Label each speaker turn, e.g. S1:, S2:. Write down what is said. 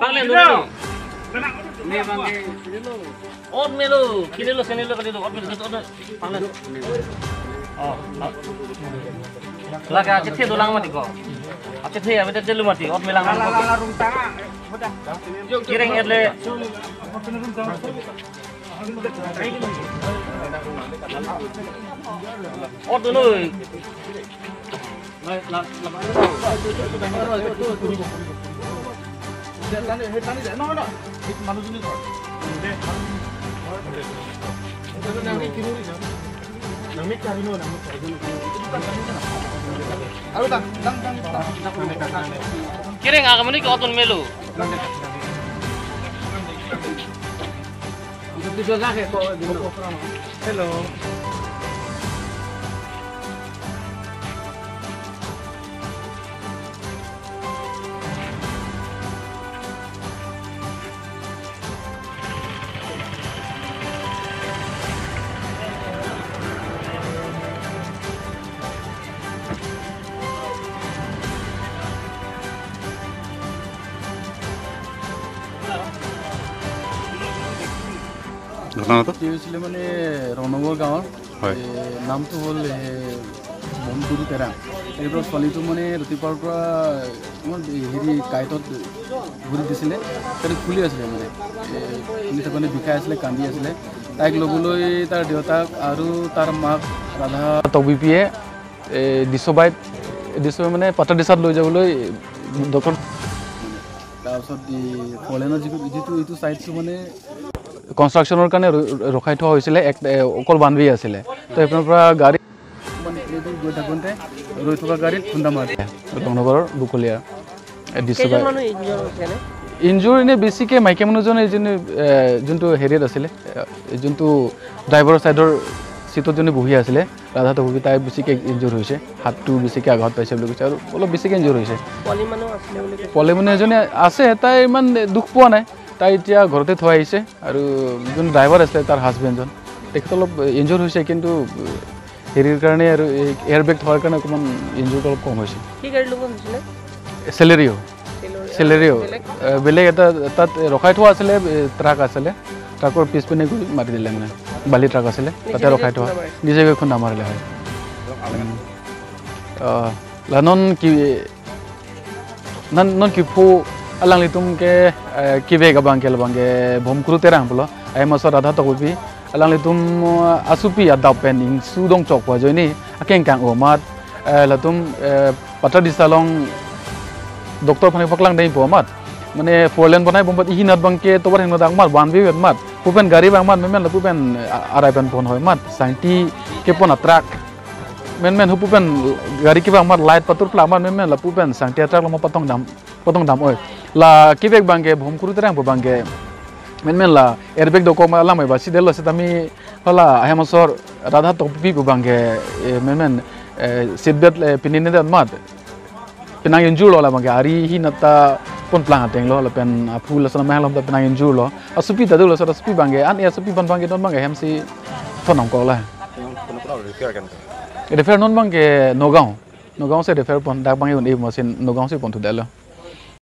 S1: Panglen dulu. Ne bangke. Ot melo, kinelo senelo kali ot melo ot panglen. Oh. Laga cethe dolang mati ko. Cethe ame telu mati ot melang. Kireng etle. Ot dulu. Kireng agamani ko otun melu.
S2: Hello.
S3: ঘটনাটো
S2: কি হৈছিলে মানে ৰণগৰ গাঁৱৰ নামটো হ'ল বমগুৰু তেৰাং। তেখেতৰ ছোৱালীটো মানে ৰাতিপুৱাৰ পৰা হেৰি কাঁইটত ঘূৰি দিছিলে, তাতে ফুলি আছিলে মানে ফুলি থাকোঁতে বিষাই আছিলে, কান্দি আছিলে। তাইক ল'বলৈ তাৰ দেউতাক আৰু তাৰ মাক ৰাধা তবিপিয়ে দিছবাইত দিছবাই মানে পাটাদিচাত লৈ যাবলৈ ডক্টৰ। তাৰপিছত ফলেনৰ যিটো এইটো ছাইডটো মানে
S3: কনষ্ট্ৰাকশ্যনৰ কাৰণে ৰখাই থোৱা হৈছিলে, এক অকল বান্ধৱী আছিলে। তো সেইপিনৰ পৰা গাড়ী
S2: মানে গৈ থাকোঁতে ৰৈ থকা গাড়ীত খুন্দা মাৰিলে।
S3: ৰংনগৰৰ বুকলীয়া ইনজুৰ এনেই বেছিকৈ মাইকী মানুহজন এইজনী যোনটো হেৰিত আছিলে, যোনটো ড্ৰাইভাৰৰ ছাইডৰ চিটত যোনে বহি আছিলে ৰাধা তবি, তাই বেছিকৈ ইনজুৰ হৈছে, হাতটো বেছিকৈ আঘাত পাইছে বুলি কৈছে আৰু অলপ বেছিকৈ ইনজুৰ হৈছে। পোৱালি মানুহ এজনী আছে, তাই ইমান দুখ পোৱা নাই, তাই এতিয়া ঘৰতে থৈ আহিছে। আৰু যোন ড্ৰাইভাৰ আছিলে তাৰ হাজবেণ্ডজন, তেখেত অলপ ইনজুৰ হৈছে, কিন্তু হেৰিৰ কাৰণে আৰু এয়াৰ বেগ থোৱাৰ কাৰণে অকণমান ইনজুৰটো অলপ কম হৈছে। চেলেৰিও চেলেৰিও বেলেগ এটা তাত ৰখাই থোৱা আছিলে, ট্ৰাক আছিলে, ট্ৰাকৰ পিছপিনে গৈ মাৰি দিলে, মানে বালি ট্ৰাক আছিলে তাতে ৰখাই থোৱা, নিজে গৈ খুন্দা মাৰিলে। হয় লানন কি নন কি ফু alang litum ke kibe ga bangke bangke bhomkru terang bolo ai ma radha tobi alang litum asupi adap pen ing sudong chok pa joini akeng kang o mat latum patra disalong doctor phane paklang dei po mat mane four lane banai bombat ihinat bangke tobar hengno dang mat banbi mat pupen gari bang mat memen pupen arai pen pon hoy mat sangti ke pon atrak men men hupupen gari ki bang mat light patur pla mat men men la pupen sangti atrak lo patong dam potong dam oi la kibek bangke bhomkuru terang bangke men men la airbag do ko ma lamai ba sidel se tami hola ahemosor radha topi bangke men men seat belt pinine dat mat pinang injur lo la bangke ari hi nata pon plang ateng lo la pen aphul la sana mahlom ta pinang injur lo asupi ta do lo sa supi bangke an ya supi ban bangke don bangke hemsi thonong ko la refer non bangke Nagaon Nagaon se refer pon dak bangke un e machine Nagaon se pon thu dalo।